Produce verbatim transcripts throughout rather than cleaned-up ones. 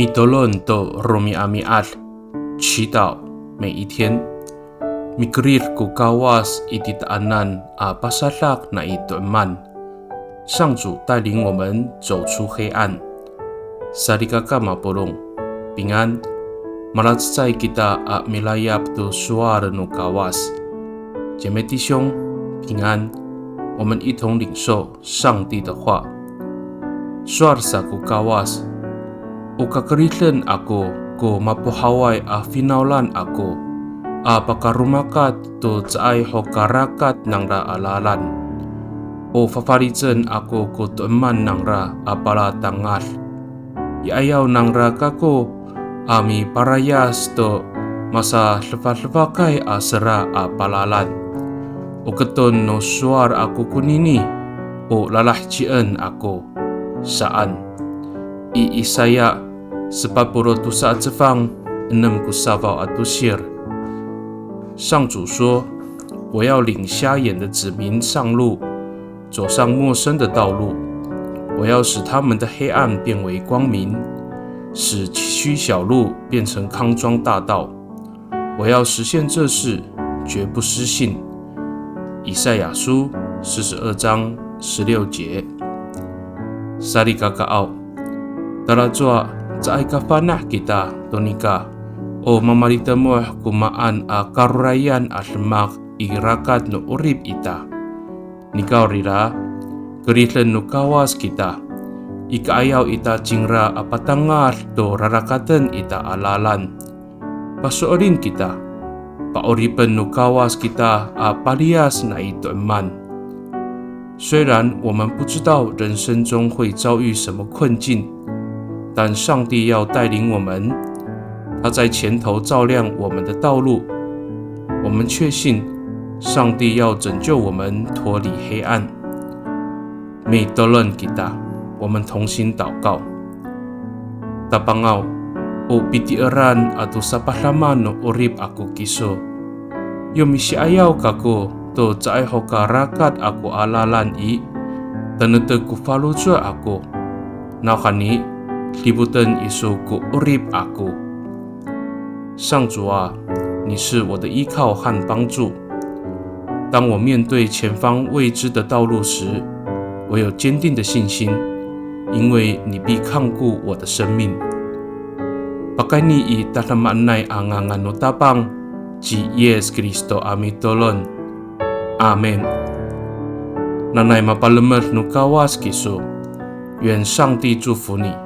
Mitolon to romi'ami'ad, 祈祷每一天。Mikerid ko Kawas i titaanan a pasadak nai to'eman. 上主带领我们走出黑暗。Salikaka mapolong, 平安。Malacecay kita a milayap to sowal no Kawas. 姐妹弟兄，平安。我们一同领受上帝的话。Sowal sa ko Kawas, o kakeriden ako ko mapohaway a finawlan ako a pakaromakat to caay ho ka rakat nangra a lalan. O fafalicen ako ko to'eman nangra a palatangad. I 'ayaw nangra kako a miparayas to masadefadefakay a sera a palalan. O keton no sowal ako konini, o lalahecien ako saan. I Isaya sepat polo' tosa a cefang, enem ko safaw a tosir. 上主说：“我要领瞎眼的子民上路，走上陌生的道路。我要使他们的黑暗变为光明，使崎岖小路变成康庄大道。我要实现这事，绝不失信。”以赛亚书四十二章十六节。Salikakaaw, talacowa caay ka fana' kita to nika o mamalitemoh ko maan a karorayan a demak i rakat no 'orip ita. Nikawrira, keriden no Kawas kita i ka'ayaw ita cingra a patangad to rarakaten ita a lalan. Paso'elin kita, pa'oripen no Kawas kita a paliyas nai to'eman. 虽然我们不知道人生中会遭遇什么困境，但上帝要带领我们，他在前头照亮我们的道路。我们确信上帝要拯救我们脱离黑暗。Mitolon kita, 我们同心祷告。Tapangaw, o pitieran ato sapadama no 'orip ako kiso. Yo misi'ayaw kako to caay ho ka rakat ako a lalan i, tanektek ko faloco' ako. Nawhani, dipoten iso ko 'orip ako. 上主啊，你是我的依靠和帮助。当我面对前方未知的道路时，我有坚定的信心，因为你必看顾我的生命。Pakayni i tadamaanay a ngangan no Tapang, ci Yis Kristo a mitolon. Amin. Nanay mapalemed no Kawas kiso. 愿上帝祝福你，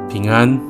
平安。